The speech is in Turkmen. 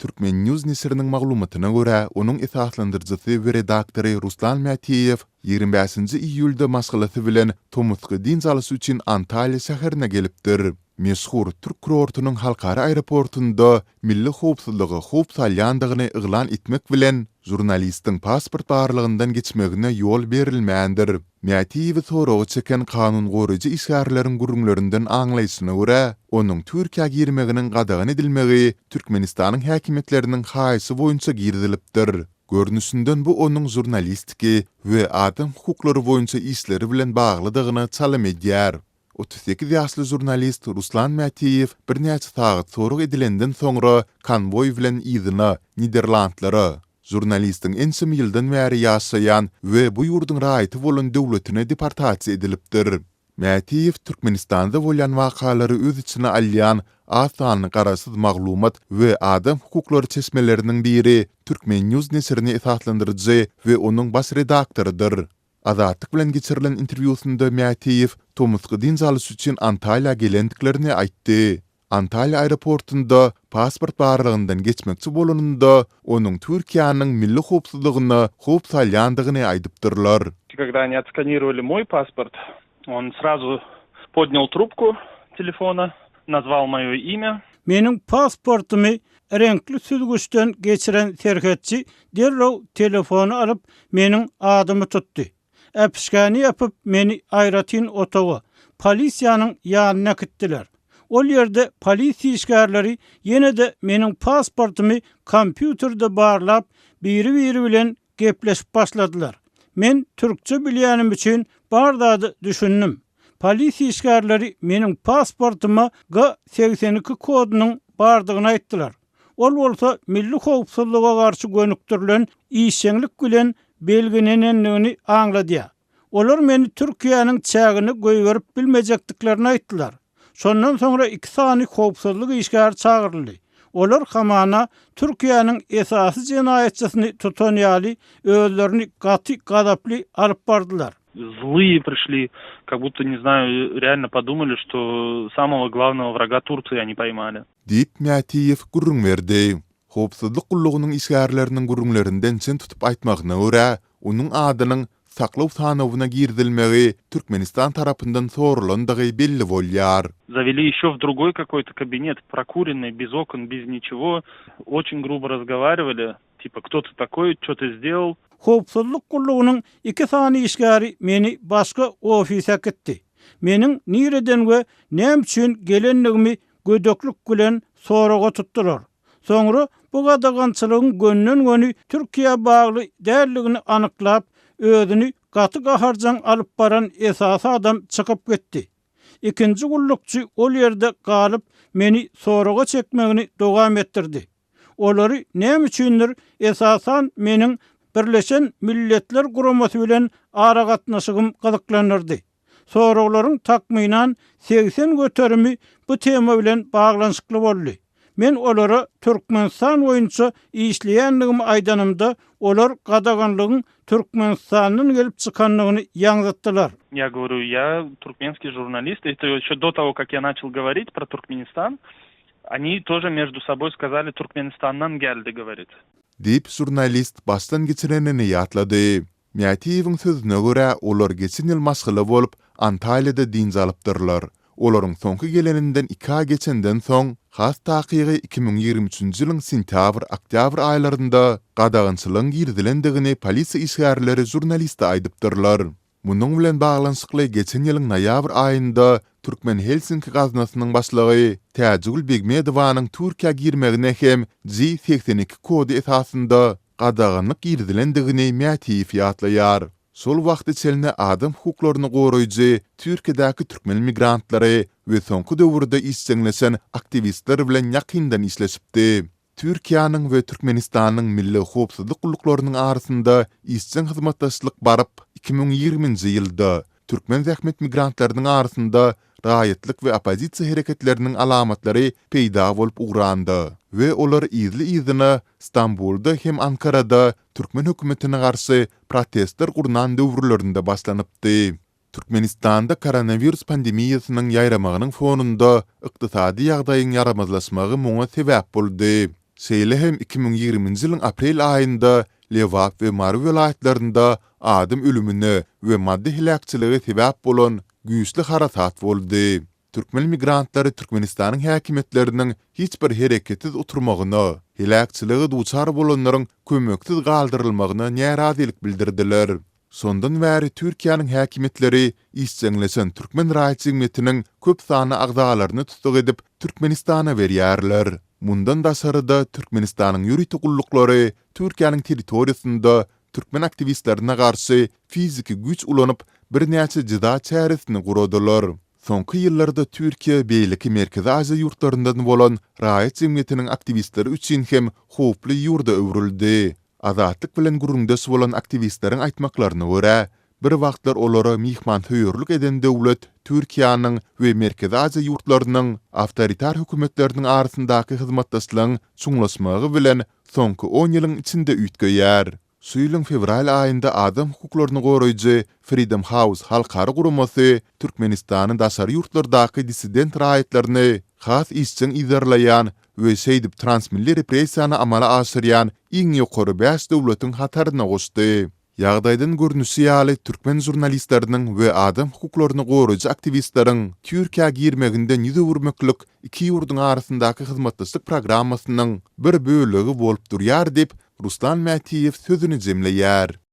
Turkmen. News neşiriniň maglumatyna görä, onuň esaslandyryjysy we redaktory Ruslan Mätiýew 25-nji iýulda maşgalasy bilen tomusky dynç alyş üçin Antalýa şäherine gelipdir. Meşhur türk kurortynyň halkara aeroportynda milli howpsuzlyga howp salýandygyny yglan etmek bilen, žurnalistiň pasport barlagyndan geçmegine ýol berilmändir. Mätiýewi soraga çeken kanun goraýjy işgärleriň gürrüňlerinden aňlaýşyna görä, onuň Türkiýä girmeginiň gadagan edilmegi Türkmenistanyň häkimiýetleriniň haýyşy boýunça girizilipdir. Görnüşinden bu onuň žurnalistiki we adam hukuklary boýunça işleri bilen baglydygyna çalym edýär. 38 ýaşly žurnalist Ruslan Mätiýew birnäçe sagat sorag edilenden soňra konwoý bilen yzyna, Niderlandlara, žurnalistiň ençeme ýyldan bäri ýaşaýan we bu ýurduň raýaty bolan döwletine deportasiýa edilipdir. Mätiýew Türkmenistanda bolýan wakalary öz içine alýan az sanly garaşsyz maglumat we adam hukuklary çeşmeleriniň biri Turkmen. News neşirini esaslandyryjy we onuň baş redaktorydyr. Azatlyk bilen geçirilen interwýusynda Mätiýew tomusky dynç alyş üçin Antalýa gelendiklerini aýtdy. Antalýa aeroportunda pasport barlagyndan geçmekçi bolanynda, onuň Türkiýäniň milli howpsuzlygyna howp salýandygyny aýdypdyrlar. Когда они отсканировали мой паспорт, он сразу поднял трубку телефона, назвал moýo imýa. Meniň pasportymy reňkli süzgüçden geçiren serhetçi derrew telefony alyp, meniň adymy tutdy. Äpişgäni ýapyp, meni aýratyn otaga, polisiýanyň ýanyna äkitdiler. Ol ýerde polisiýa işgärleri ýene-de meniň pasportymy kompýuterde barlap, biri-biri bilen gepleşip başladylar. Men türkçe bilýänim üçin bar zada düşündim. Polisiýa işgärleri meniň pasportyma G 82 kodunyň bardygyny aýtdylar. Ol bolsa milli howpsuzlyga garşy gönükdirilen işjeňlik bilen belgilenendigini aňladýar. Olar meni Türkiýäniň çägine goýberip bilmejekdiklerini aýtdylar. Şondan soňra iki sany howpsuzlyk işgäri çagyryldy. Olar hamana Türkiýäniň esasy jenaýatçysyny tutan ýaly özlerini gaty gazaply alyp bardylar. Zlyye prişli, kak budto, ne znaýu, realno podumali, çto samogo glawnogo wraga Tursiýi oni poýmali. Diýip, Mätiýew gürrüň berdi. Howpsuzlyk gullugynyň işgärleriniň gürrüňlerinden çen tutup aýtmagyna görä, onuň adynyň saklaw sanawyna girizilmegi Türkmenistan tarapyndan soralandygy belli bolýar. Zaweli ýeşe w drugoý kakoý-to kabinet, prokurennyý, bez okon, bez niçego, oçin grubo razgowariwali, tipa, kto ty takoý, ço ty sdelal. Howpsuzlyk gullugynyň iki sany işgäri meni başga ofise äkitdi. Meniň nireden we näme üçin gelendigimi gödeklik bilen soraga tutdular. Soňra bu gadagançylygyň gönden-göni Türkiýä bagly däldigini anyklap, özüni gaty gaharjaň alyp baran esasy adam çykyp gitdi. Ikinji gullukçy ol ýerde galyp, meni soraga çekmegini dowam etdirdi. Olary näme üçindir, esasan meniň Birleşen Milletler Guramasy bilen aragatnaşygym gyzyklandyrdy. Soraglaryň takmynan 80 göterimi bu tema bilen baglanyşykly boldy. Men olara Türkmenistan boýunça işleýändigimi aýdanymda, olar gadaganlygyň Türkmenistandan gelip çykandygyny ýaňzytdylar. Ýa goworю, ýa turkmenskiý žurnalist, eto ýeşe do togo kak ýa naçal goworit pro Turkmenistan, oni tože meždu soboý skazali Turkmenistandan geldi, goworit. Diýip, žurnalist başdan geçirenini ýatlady. Mätiýewiň sözüne görä, olar geçen ýyl maşgala bolup, Antalýada dynç alypdyrlar. Olaryň soňky geleninden iki aý geçenden soň, has takygy 2023-nji ýylyň sentýabr-oktýabr aýlarynda gadagançylygyň girizilendigini polisiýa işgärleri žurnaliste aýdypdyrlar. Munuň bilen baglanyşykly geçen ýylyň noýabr aýynda Türkmen Helsinki gaznasynyň başlygy Täjigül Begmedowanyň Türkiýä girmegine hem G 82 kody esasynda gadaganlyk girizilendigini Mätiýew ýatlaýar. Şol wagta çenli adam hukuklaryny goraýjy Türkiýedäki türkmen migrantlary we soňky döwürde işjeňleşen aktiwistler bilen ýakyndan işleşipdi. Türkiýäniň we Türkmenistanyň milli howpsuzlyk gulluklarynyň arasynda işjeň hyzmatdaşlyk baryp, 2020-nji ýylda türkmen zähmet migrantlarynyň arasynda raýatlyk we oppozisiýa hereketleriniň alamatlary peýda bolup ugranda we olar yzly-yzyna Stambulda hem Ankarada türkmen hökümetine garşy protestler gurnan döwürlerinde başlanypdy. Türkmenistanda koronawirus pandemiýasynyň ýaýramagynyň fonunda ykdysady ýagdaýyň ýaramazlaşmagy muňa sebäp boldy. Şeýle hem 2020-nji ýylyň aprel aýynda Lebap we Mary welaýatlarynda adam ölümine we maddy heläkçilige sebäp bolan güýçli harasat boldy. Türkmen migrantlary Türkmenistanyň häkimiýetleriniň hiç bir hereketsiz oturmagyna, heläkçilige duçar bolanlaryň kömeksiz galdyrylmagyna närazylyk bildirdiler. Şondan bäri Türkiýäniň häkimiýetleri işjeňleşen türkmen raýat jemgyýetiniň köp sanly agzalaryny tussag edip, Türkmenistana berýärler. Mundan daşary-da, Türkmenistanyň ýörite gulluklary Türkiýäniň territoriýasynda türkmen aktiwistlerine garşy fiziki güýç ulanyp, birnäçe jeza çäresini guradylar. Soňky ýyllarda Türkiýe beýleki Merkezi Aziýa ýurtlaryndan bolan raýat jemgyýetiniň aktiwistleri üçin hem howply ýurda öwrüldi. Azatlyk bilen gürrüňdeş bolan aktiwistleriň aýtmaklaryna görä, bir wagtlar olara myhmansöýerlik eden döwlet Türkiýäniň we Merkezi Aziýa ýurtlarynyň awtoritar hökümetleriniň arasyndaky hyzmatdaşlygyň çuňlaşmagy bilen soňky on ýylyň içinde üýtgeýär. Şu ýylyň fewral aýynda adam hukuklaryny goraýjy Freedom House halkara guramasy Türkmenistany daşary ýurtlardaky dissident raýatlaryny has işjeň yzarlaýan we şeýdip transmilli repressiýany amala aşyrýan iň ýokary bäş döwletiň hataryna goşdy. Ýagdaýdan görnüşi ýaly, türkmen žurnalistleriniň we adam hukuklaryny goraýjy aktiwistleriň Türkiýä girmeginden ýüz öwürmeklik iki ýurduň arasyndaky hyzmatdaşlyk programmasynyň bir bölegi bolup durýar diýip, Ruslan Mätiýew sözüni jemleýär.